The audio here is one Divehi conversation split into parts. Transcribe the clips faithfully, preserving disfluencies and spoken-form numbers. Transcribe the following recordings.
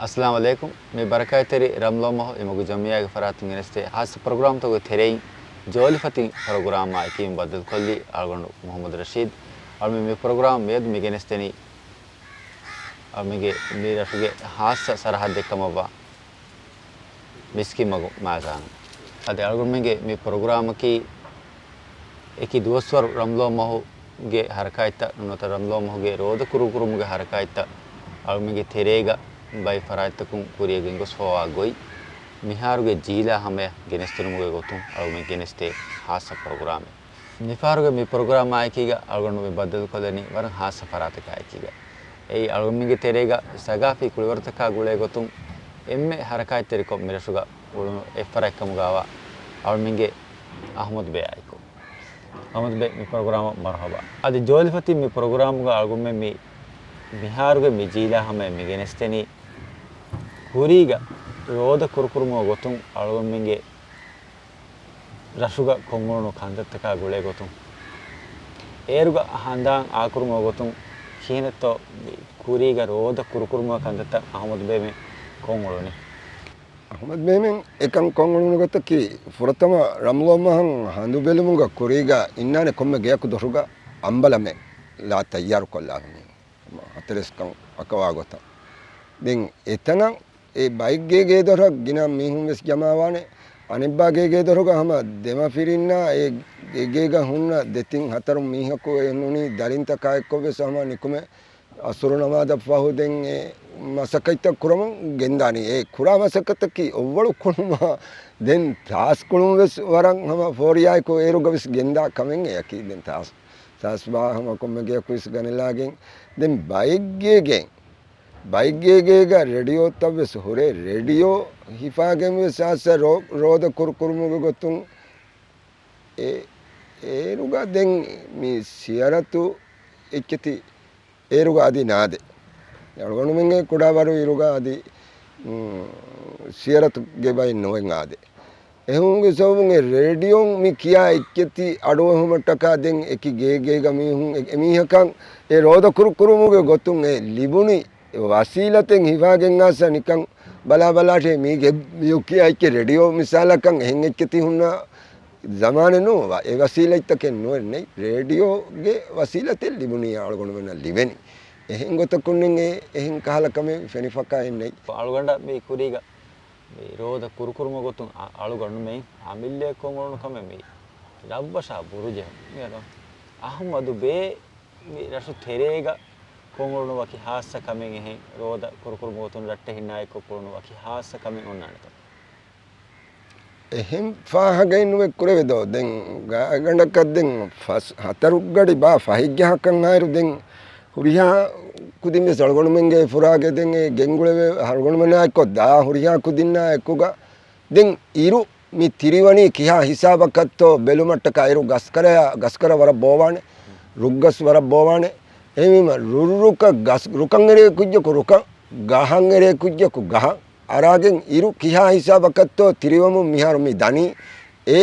އައްސަލާމު ޢަލައިކުމް. މި ބަރަކާތްތެރި ރަމްޟާން މަހު އެމަގު ޖަމިއްޔާގެ ފަރާތުން ގެނެސްދޭ ހާއްސަ ޕްރޮގްރާމްތަކުގެ ތެރެއިން ޖޯލިފަތި ޕްރޮގްރާމާ އެކީ ބައްދަލުކޮށްލީ އަޅުގަނޑު މުޙައްމަދު ރަޝީދު. އަޅުމެން މި ޕްރޮގްރާމް މިއަދު މި ގެނެސްދެނީ އަޅުމެންގެ މި ރަށުގެ ހާއްސަ ސަރަހައްދެއް ކަމަށްވާ މިސްކިތްމަގު މާޒާނު. އަދި އަޅުގަނޑުމެންގެ މި ޕްރޮގްރާމަކީ އެކި ދުވަސްވަރު ރަމްޟާން މަހުގެ ހަރަކާތްތައް ނުވަތަ ރަމްޟާން މަހުގެ ރޯދަ ކުރުކުރުމުގެ ހަރަކާތްތައް އަޅުމެންގެ ތެރޭގަ ބައެއް ފަރާތްތަކުން ކުރިއަށް ގެންގޮސްފަވާ ގޮތް މިހާރުގެ ޖީލާ ހަމަޔަށް ގެނެސްދިނުމުގެ ގޮތުން އަޅުމެން ގެނެސްދޭ ހާއްސަ ޕްރޮގްރާމެއް. މިފަހަރުގެ މި ޕްރޮގްރާމާއެކީގަ އަޅުގަނޑު މި ބައްދަލުކޮށްލަނީ ވަރަށް ހާއްސަ ފަރާތަކާއެކީގަ. އެއީ އަޅުގަނޑުމެންގެ ތެރޭގަ ސަގާފީ ކުޅިވަރުތަކާ ގުޅޭ ގޮތުން އެންމެ ހަރަކާތްތެރިކޮށް މިރަށުގަ އުޅުނު އެއްފަރާތްކަމުގައިވާ އަޅުމެންގެ އަޙްމަދު ބޭއާއެކު. އަޙްމަދު ބޭ މި ޕްރޮގްރާމަށް މަރުޙަބާ. އަދި ޖޯލިފަތި މި ޕްރޮގްރާމުގަ އަޅުގަނޑުމެން މި މިހާރުގެ މި ޖީލާ ހަމަޔަށް މި ގެނެސްދެނީ ކުރީގަ ރޯދަ ކުރުކުރުމުގެ ގޮތުން އަޅުގަނޑުމެންގެ ރަށުގަ ކޮށްއުޅުނު ކަންތައްތަކާ ގުޅޭ ގޮތުން، އޭރުގަ ހަނދާން އާކުރުމުގެ ގޮތުން ކިހިނެއްތޯ ކުރީގަ ރޯދަ ކުރުކުރުމުގެ ކަންތައްތައް އަޙްމަދު ބޭމެން ކޮށްއުޅުނީ؟ އަޙްމަދު ބޭމެން އެކަން ކޮށްއުޅުނު ގޮތަކީ ފުރަތަމަ ރަމްޟާން މަހަށް ހަނދު ބެލުމުގަ ކުރީގަ އިންނާނެ ކޮންމެ ގެޔަކު ދޮށުގަ އަނބަލަމެއް ލާ ތައްޔާރުކޮށްލާފަ މީހުން. ހަތަރެސްކަން އަކަވާ ގޮތަށް. ދެން އެތަނަށް އެ ބައެއްގޭގޭ ދޮރަށް ގިނަ މީހުން ވެސް ޖަމާވާނެ. އަނެއްބާ ގޭގޭ ދޮރުގަ ހަމަ ދެމަފިރިންނާ އެ ގޭގޭގަ ހުންނަ ދެތިން ހަތަރު މީހަކު އެ ނޫނީ ދަރިންތަކާ އެއްކޮށް ވެސް ހަމަ ނިކުމެ އަސުރު ނަމާދަށް ފަހު ދެން އެ މަސައްކަތްތައް ކުރަމުން ގެންދާނީ. އެ ކުރާ މަސައްކަތަކީ އޮއްވަޅު ކުޅުމާ ދެން ތާސްކުޅުން ވެސް ވަރަށް ހަމަ ފޯރިޔާއެކު އޭރުގަ ވެސް ގެންދާ ކަމެއް އެއަކީ. ދެން ތާސް ތާސްބާ ހަމަ ކޮންމެ ގެޔަކު ވެސް ގަނެލާގެން ދެން ބައެއްގޭގެ ބައެއްގޭގޭގަ ރެޑިއޯތައް ވެސް ހުރޭ. ރެޑިއޯ ހިފާގެން ވެސް އާސަ ރޯ-، ރޯދަ ކުރުކުރުމުގެ ގޮތުން އެ-، އޭރުގަ ދެން މި ސިޔަރަތު އެއްޗެތި އޭރުގަ އަދި ނާދެ. އަޅުގަނޑުމެންގެ ކުޑަވަރު އިރުގަ އަދި، މް، ސިޔަރަތުގެ ބައެއް ނުވެން އާދެ. އެހެންވުމުގެ ސަބަބުން އެ ރޭޑިއޯން މި ކިޔާ އެއްޗެތި އަޑުއެހުމަށްޓަކާ ދެން އެކި ގޭގޭގަ މީހުން އެ-، އެމީހަކަށް އެ ރޯދަ ކުރުކުރުމުގެ ގޮތުން އެ ލިބުނި އެ ވަސީލަތެއް ހިފާގެން އާސަ ނިކަން ބަލާ ބަލާށޭ މީގެ މިއު ކިޔާ އެއްޗެއް ރޭޑިއޯ މިސާލަކަށް އެހެން އެއްޗެތި ހުންނަ ޒަމާނެއް ނޫން އެ ވަސީލަތްތަކެއް ނުވެ ނެތް. ރޭޑިއޯގެ ވަސީލަތެއް ލިބުނީ އަޅުގަނޑުމެންނަށް ލިބެނީ. އެހެން ގޮތަކުންނެއް އެ-، އެހެން ކަހަލަ ކަމެއް ފެނިފަކާއެއް ނެތް. އަޅުގަނޑަށް މި ކުރީގަ މި ރޯދަ ކުރުކުރުމުގެ ގޮތުން އަ-، އަޅުގަނޑުމެން އަމިއްލައަށް ކޮށްއުޅުނު ކަމެއް މި ރަށްވަށާ ބުރުޖެހުން. މިއަދު އަޙްމަދު ބޭ މި ރަށު ތެރޭގަ ކޮށްއުޅުނު ވަކި ހާއްސަ ކަމެއް އެހެން ރޯދަ ކުރުކުރުމުގެ ގޮތުން ރައްޓެހިންނާއެކު ކުޅުނު ވަކި ހާއްސަ ކަމެއް އޮންނާނެތަ؟ އެހެން ފާހަގައެއް ނުވެ ކުރެވޭ ދޯ. ދެން ގާތްގަނޑަކަށް ދެން ފަސް ހަތަރު ގަޑި ބާ ފަހެއްގެ ހަކަށް އާއިރު ދެން ހުރިހާ ކުދިން ވެސް އަޅުގަނޑުމެންގެ ފުރާގެ ދެން އެ ގެންގުޅެވޭ އަޅުގަނޑުމެންނާ އެއްކޮށް ދާ ހުރިހާ ކުދިންނާ އެކުގަ ދެން އިރު މި ތިރިވަނީ ކިހާ ހިސާބަކަށްތޯ ބެލުމަށްޓަކާ އިރު ގަސްކަރަޔާ، ގަސްކަރަ ވަރަށް ބޯވާނެ، ރުއްގަސް ވަރަށް ބޯވާނެ. އެހެންވީމަ ރުއްރުކަށް ގަސް، ރުކަން އެރޭ ކުއްޖަކު ރުކަން، ގަހަން އެރޭ ކުއްޖަކު ގަހަން އަރާގެން އިރު ކިހާ ހިސާބަކަށްތޯ ތިރިވަމުން މިހާރު މި ދަނީ، އެ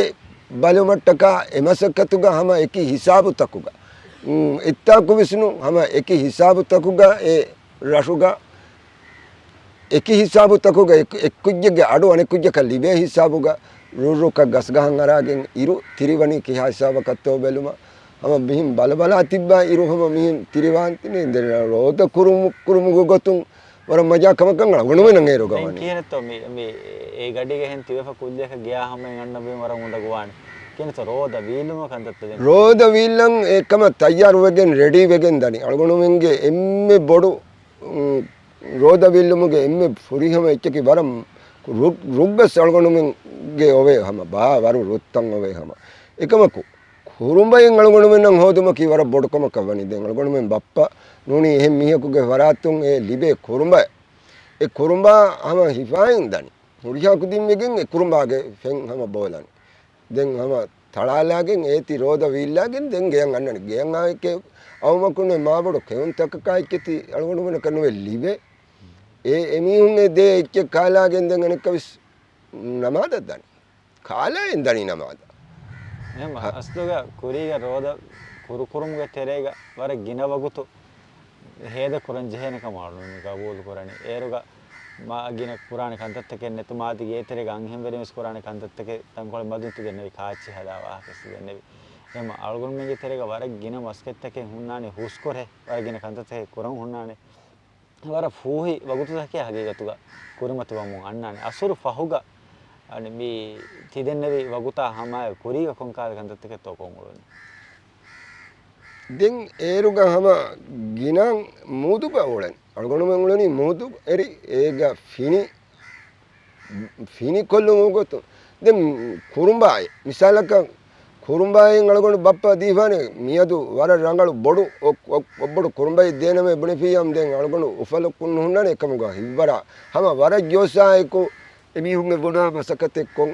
ބަލުމަށްޓަކާ އެ މަސައްކަތުގަ ހަމަ އެކި ހިސާބުތަކުގަ، އު، އެއްތާކު ވިސްނު ހަމަ އެކި ހިސާބުތަކުގަ އެ ރަށުގަ އެކި ހިސާބުތަކުގަ އެއް-، އެއްކުއްޖެއްގެ އަޑު އަނެއްކުއްޖަކަށް ލިބޭ ހިސާބުގަ ރުއްރުކަށް ގަސްގަހަން އަރާގެން އިރު ތިރިވަނީ ކިހާ ހިސާބަކަށްތޯ ބެލުމަށް ހަމަ މިހިން ބަލަބަލާ ތިއްބާ އިރު ހަމަ މިހިން ތިރިވާން ތިނީ ދެން ރޯދަ ކުރުމު-، ކުރުމުގެ ގޮތުން ވަރަށް މަޖާ ކަމަކަށް އަޅުގަނޑުމެންނަށް އޭރުގަ ދެން ވަނީ. ކިހިނެއްތޯ މި، މި އެ ގަޑީގަ ހެން ތިބޭފަ ކުއްލިއަކަށް ގެޔާ ހަމައިން އަންނަ ބޭން ވަރަށް އުނދަގޫވާނެ. ކިހިނެއްތޯ ރޯދަ ވީއްލުމަށް ކަންތައްތައް ދެން؟ ރޯދަ ވީއްލަން އެ ކަމަށް ތައްޔާރު ވެގެން ރެޑީ ވެގެން ދަނީ. އަޅުގަނޑުމެންގެ އެންމެ ބޮޑު، އު، ރޯދަ ވީއްލުމުގެ އެންމެ ފުރިހަމަ އެއްޗަކީ ވަރަށް ރު-، ރުއްގަސް އަޅުގަނޑުމެންގެ އޮވޭ ހަމަ ބާ ވަރު ރުއްތައް އޮވޭ ހަމަ. އެކަމަކު، ކުރުނބައެއް އަޅުގަނޑުމެންނަށް ހޯދުމަކީ ވަރަށް ބޮޑު ކަމަކަށް ވަނީ. ދެން އަޅުގަނޑުމެން ބައްޕަ ނޫނީ އެހެން މީހަކުގެ ފަރާތުން އެ ލިބޭ ކުރުނބައެއް. އެ ކުރުނބާ ހަމަ ހިފާއިން ދަނީ. ހުރިހާ ކުދިން ވެގެން އެ ކުރުނބާގެ ފެން ހަމަ ބޯލަނީ. ދެން ހަމަ ތަޅާލާގެން އޭތި ރޯދަ ވީއްލާގެން ދެން ގެޔަށް އަންނަނީ. ގެޔަށް އާއެކޭ އައުމަކުން މާބޮޑު ކެއުންތަކަކާ އެއްޗެތި އަޅުގަނޑުމެންނަކަށް ނުވެ ލިބޭ. އެ އެމީހުން އެ ދޭ އެއްޗެއް ކާލާގެން ދެން އަނެއްކާވެސް ނަމާދަށް ދަނީ. ކާލައިން ދަނީ ނަމާދަށް. އެހެން ހަ- އަސްލުގަ ކުރީގަ ރޯދަ ކުރުކުރުމުގެ ތެރޭގަ ވަރަށް ގިނަ ވަގުތު ހޭދަ ކުރަން ޖެހޭނެ ކަމަށް އަޅުގަނޑު ގަބޫލު ކުރަނީ. އޭރުގަ މާ ގިނަ ކުރާނެ ކަންތައްތަކެއް ނެތުމާ އަދި ގޭތެރޭގަ އަންހެންވެރިން ވެސް ކުރާނެ ކަންތައްތަކެއް ތަންކޮޅެއް މަދުން ތި ދެންނެވި ކާއެއްޗިހި ހަދާ ވާހަކަ ވެސް ތި ދެންނެވި. އެހެންމަ އަޅުގަނޑުމެންގެ ތެރޭގަ ވަރަށް ގިނަ މަސައްކަތްތަކެއް ހުންނާނެ، ހުސްކޮށް ވަރަށް ގިނަ ކަންތައްތަކެއް ކުރަން ހުންނާނެ. ވަރަށް ފޫހި ވަގުތުތަކެއް ހަގީގަތުގަ ކުރިމަތިވަމުން އަންނާނެ. އަސުރު ފަހުގަ އަނެއް މި ތި ދެންނެވި ވަގުތާ ހަމައަށް ކުރީގަ ކޮންކަހަލަ ކަންތައްތަކެއްތޯ ކޮށް އުޅުނީ؟ ދެން އޭރުގަ ހަމަ ގިނަ މޫދުގަ އުޅެން. އަޅުގަނޑުމެން އުޅެނީ މޫދު އެރި އޭގަ ފިނި ފިނިކޮށްލުމުގެ ގޮތުން. ދެން ކުރުނބާއެއް، މިސާލަކަށް ކުރުނބާއެއް އަޅުގަނޑު ބައްޕަ ދީފާނެ މިއަދު ވަރަށް ރަނގަޅު ބޮޑު އޮ-، އޮ-، އޮއްބޮޑު ކުރުނބައެއް ދޭނަމޭ ބުނެފިއްޔާމު ދެން އަޅުގަނޑު އުފަލަކުން ނުހުންނާނެ އެކަމުގަ ހިތްވަރާ ހަމަ ވަރަށް ޖޯޝާއެކު އެމީހުންގެ ބުނާ މަސައްކަތެއްކޮށް،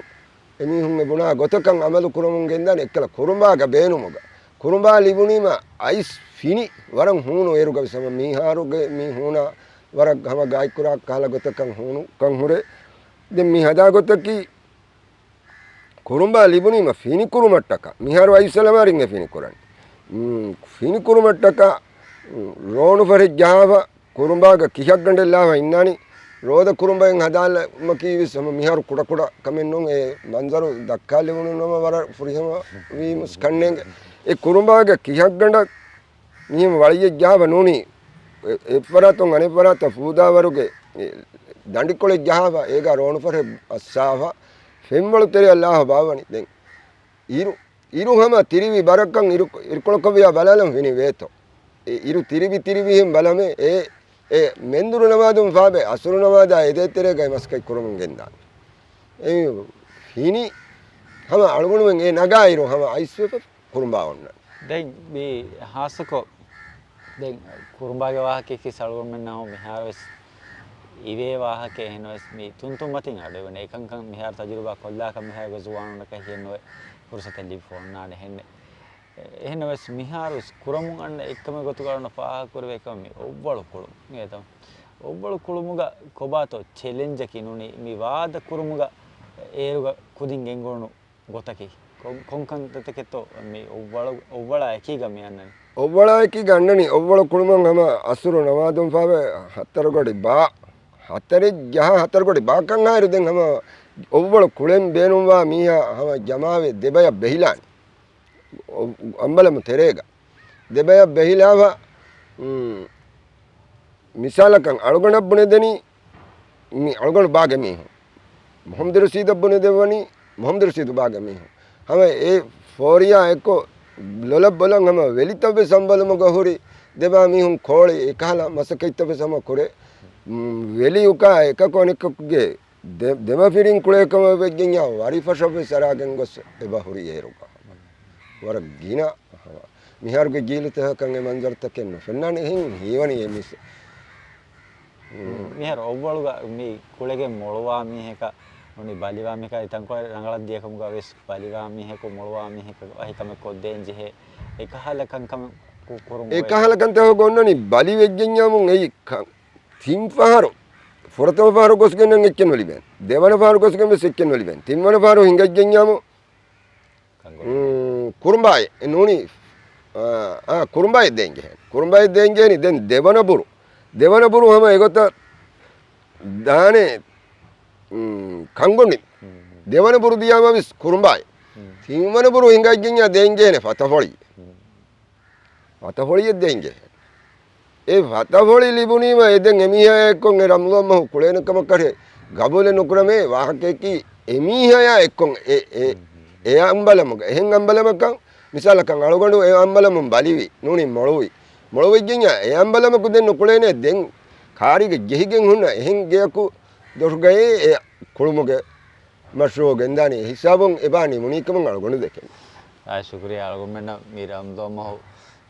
އެމީހުންގެ ބުނާ ގޮތަކަށް އަމަލު ކުރަމުން ގެންދާނެ އެއްކަލަ ކުރުނބާގަ ބޭނުމުގަ. ކުރުނބާ ލިބުނީމަ އައިސް ފިނި ވަރަށް ހޫނު އޭރުގަ ވެސް ހަމަ މީހާރުގެ މީ ހޫނާ ވަރަށް ހަމަ ގާތްކުރާ ކަހަލަ ގޮތަކަށް ހޫނުކަން ހުރޭ. ދެން މި ހަދާ ގޮތަކީ ކުރުނބާ ލިބުނީމަ ފިނިކުރުމަށްޓަކާ މިހާރު އައިސް އަލަމާރިން އެ ފިނިކުރަނީ. މް، ފިނިކުރުމަށްޓަކާ، މް، ރޯނު ފަރެއް ޖަހާފަ ކުރުނބާގަ ކިހަށްގަނޑެއް ލާފަ އިންނާނީ. ރޯދަ ކުރުނބައިން ހަދާލުމަކީ ވެސް ހަމަ މިހާރު ކުޑަކުޑަ ކަމެއް ނޫން. އެ މަންޒަރު ދައްކާލެވުނު ނަމަ ވަރަށް ފުރިހަމަ ވީމުސް ކަންނޭނގެ. އެ ކުރުނބާގަ ކިހަށްގަނޑަށް މިހެން ވަޅިއެއް ޖަހާފަ ނޫނީ، އެ-، އެއްފަރާތުން އަނެއްފަރާތަށް ފޫދާވަރުގެ އެ ދަނޑިކޮޅެއް ޖަހާފަ، އޭގަ ރޯނުފަރެއް އައްސާފަ، ފެންވަޅު ތެރެއަށް ލާފަ ބާއްވަނީ. ދެން އިރު، އިރު ހަމަ ތިރިވި ބަރަކަށް އިރު، އިރުކޮޅަކަށްވިޔާ ބަލާލަން ފިނި ވޭތޯ. އެ އިރު ތިރިވި ތިރިވިހެން ބަލަމޭ، އެ، އެ މެންދުރު ނަމާދުން ފާބެ އަސުރު ނަމާދާ އެދޭތެރޭގައި މަސައްކަތް ކުރަމުން ގެންދާނެ. އެ ފިނި ހަމަ އަޅުގަނޑުމެން އެ ނަގާ އިރު ހަމަ އައިސްވެފަ ކުރުނބާ އޮންނަން. ދެން މި ހާއްސަކޮށް، ދެން ކުރުނބާގެ ވާހަކައަކީ އަޅުގަނޑުމެންނަށް މިހާރުވެސް އިވޭ ވާހަކަ. އެހެންވެސް މި ތުންތުން މަތިން އަޑުއެވެނެ. އެކަންކަން މިހާރު ތަޖުރިބާ ކޮށްލާކަށް މިހާރުގެ ޒުވާނުންނަކަށް ހިޔެއްނުވެ ފުރުސަތެއް ލިބިފަ އޮންނާނެ ހެންނެ. އެހެންނަމަވެސް މިހާރުވެސް ކުރަމުން އަންނަ އެއްކަމެއް ގޮތުގަ އަޅުގަނޑު ފާހަގަކުރެވޭ ކަމަށް މި އޮއްވަޅު ކުޅުން. އެތަ؟ އޮއްވަޅު ކުޅުމުގަ ކޮބާތޯ ޗެލެންޖަކީ ނޫނީ މި ވާދަ ކުރުމުގަ އޭރުގަ ކުދިން ގެންގުޅުނު ގޮތަކީ؟ ކޮން، ކޮން ކަންތައްތަކެއްތޯ މި އޮއްވަޅު، އޮއްވަޅާ އެކީގަ މި އަންނަނީ؟ އޮއްވަޅާ އެކީގަ އަންނަނީ، އޮއްވަޅު ކުޅުމަށް ހަމަ އަސުރު ނަމާދުން ފާވެ ހަތަރުގޮޑި ބާ، ހަތަރެއް ޖަހާ ހަތަރުގޮޑި ބާކަން ހާއިރު ދެން ހަމަ އޮއްވަޅު ކުޅެން ބޭނުންވާ މީހާ ހަމަ ޖަމާވެ ދެބަޔަށް ބެހިލާނެ. އޮ-، އަނބަލަމު ތެރޭގަ ދެބަޔަށް ބެހިލާފަ، މް، މިސާލަކަށް އަޅުގަނޑަށް ބުނެދެނީ މި އަޅުގަނޑު ބާގެ މީހުން. މުހައްމަދު ރަޝީދަށް ބުނެދެއްވަނީ މުހައްމަދު ރަޝީދު ބާގެ މީހުން. ހަމަ އެ ފޯރިޔާ އެއްކޮށް ލޮލަށް ބޮލަން ހަމަ ވެލިތައް ވެސް އަނބަލުމުގަ ހުރި ދެބާ މީހުން ކޯޅި އެކަހަލަ މަސައްކަތްތައް ވެސް ހަމަ ކުރޭ. މް، ވެލި އުކާ އެކަކު އަނެކަކުގެ ދެ-، ދެމަފިރިން ކުޅޭކަމަށް ވެއްޖެންޏާ ވަރިފަށަށްވެސް އަރާގެން ގޮސް އެބަ ހުރި އޭރުގަ. ވަރަށް ގިނަ މިހާރުގެ ޖީލުތަކަކަށް އެ މަންޒަރުތަކެއް ނުފެންނާނެ އެހެން ހީވަނީ އެ މީސް. މިހާރު އޮއްވަޅުގަ މި ކުޅެގެން މޮޅުވާ މީހަކަށް ނޫނީ ބަލިވާ މީހަކަށް ތަންކޮޅެއް ރަނގަޅަށް ދިޔަކަމުގަ ވެސް ބަލިވާ މީހަކު މޮޅުވާ މީހަކަށް ވަކި ކަމެއް ކޮށްދޭން ޖެހޭ. އެކަހަލަ ކަންކަމެއް ކު-، ކުރުން އެ އޮވޭ. ކަހަލަ ކަންތަކަކު އޮންނަނީ ބަލި ވެއްޖެންޏާމުން އެއީ ކަ-، ތިން ފަހަރު، ފުރަތަމަ ފަހަރު ގޮސްގެން އެއްޗެއް ނުލިބޭނެ. ދެވަނަ ފަހަރު ގޮސްގެން ވެސް އެއްޗެއް ނުލިބޭނެ. ތިންވަނަ ފަހަރު ހިނގައްޖެންޏާމު، ކަންގޮޅު. މް، ކުރުނބާއެއް ނޫނީ، އާ، އާ، ކުރުނބާއެއް ދޭންޖެހޭނީ. ކުރުނބާއެއް ދޭންޖެހޭނީ. ދެން ދެވަނަ ބުރު، ދެވަނަ ބުރު ހަމަ އެގޮތަށް ދާނެ، މް، ކަންގޮނޑި. މް. ދެވަނަ ބުރު ދިޔާމަވެސް ކުރުނބާއެއް. މް. ތިންވަނަ ބުރު ހިނގައްޖެންޏާ ދޭންޖެހޭނެ ފަތަފޮޅި. މް. ފަތަފޮޅިއެއް ދޭންޖެހޭ. އެ ފަތަފޮޅި ލިބުނީމަ އެ ދެން އެމީހާ އެއްކޮށް އެ ރަމްލޯ މަހު ކުޅޭނެ ކަމަކަށެއް ގަބޫލެއް ނުކުރަމޭ ވާހަކައަކީ އެމީހާޔާ އެއްކޮށް އެ، އެ، އެ އަނބަލަމުގަ، އެހެން އަނބަލަމަކަށް މިސާލަކަށް އަޅުގަނޑު އެ އަނބަލަމުން ބަލިވި، ނޫނީ މޮޅުވި. މޮޅުވެއްޖެންޏާ އެ އަނބަލަމަކު ދެން ނުކުޅޭނެ ދެން ކާރީގަ ޖެހިގެން ހުންނަ އެހެން ގެޔަކު ދޮށުގައޭ އެ ކުޅުމުގެ މަޝްރޫޢު ގެންދާނީ އެ ހިސާބުން އެބާ ނިމުނީކަމަށް އަޅުގަނޑު ދެކެން. އާ، ޝުކުރިއްޔާ އަޅުގަނޑުމެންނަށް މި ރަމްޟާން މަހު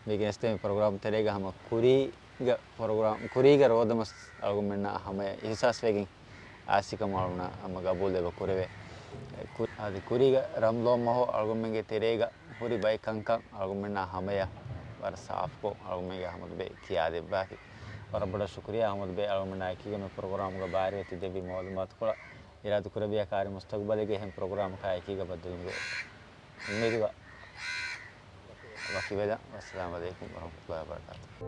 މި ގެނެސްދެވި ޕްރޮގްރާމް ތެރޭގަ ހަމަ ކުރީގަ ޕްރޮގްރާމް، ކުރީގަ ރޯދަމަސް އަޅުގަނޑުމެންނަށް ހަމަޔަށް އިހްސާސްވެގެން އާސިކަމަށް އަޅުގަނޑު ހަމަ ގަބޫލު އެބަ ކުރެވޭ. ކު-، އަދި ކުރީގަ ރަމްޟާން މަހު އަޅުގަނޑުމެންގެ ތެރޭގަ ހުރި ބައެއް ކަންކަން އަޅުގަނޑުމެންނާ ހަމަޔަށް ވަރަށް ސާފުކޮށް އަޅުގަނޑުމެންގެ އަހުމަދު ބެ ކިޔާދެއްވާފި. ވަރަށް ބޮޑަށް ޝުކުރިއްޔާ އަހުމަދު ބެ އަޅުގަނޑުމެންނާ އެކީގަ މި ޕްރޮގްރާމުގަ ބާރުވެ ތި ދެއްވި މައުލޫމާތުކޮޅަށް. އިރާދަކުރެއްވިއްޔާ ކާރި މުސްތަގުބަލެއްގެ އެހެން ޕްރޮގްރާމަކާ އެކީގަ ބައްދަލުވުމުގެ އުއްމީދުގަ ވަކިވެލަން. ވައްސަލާމް ޢަލައިކުމް ވަރަޙްމަތުﷲ ވަބަރަކާތުހު.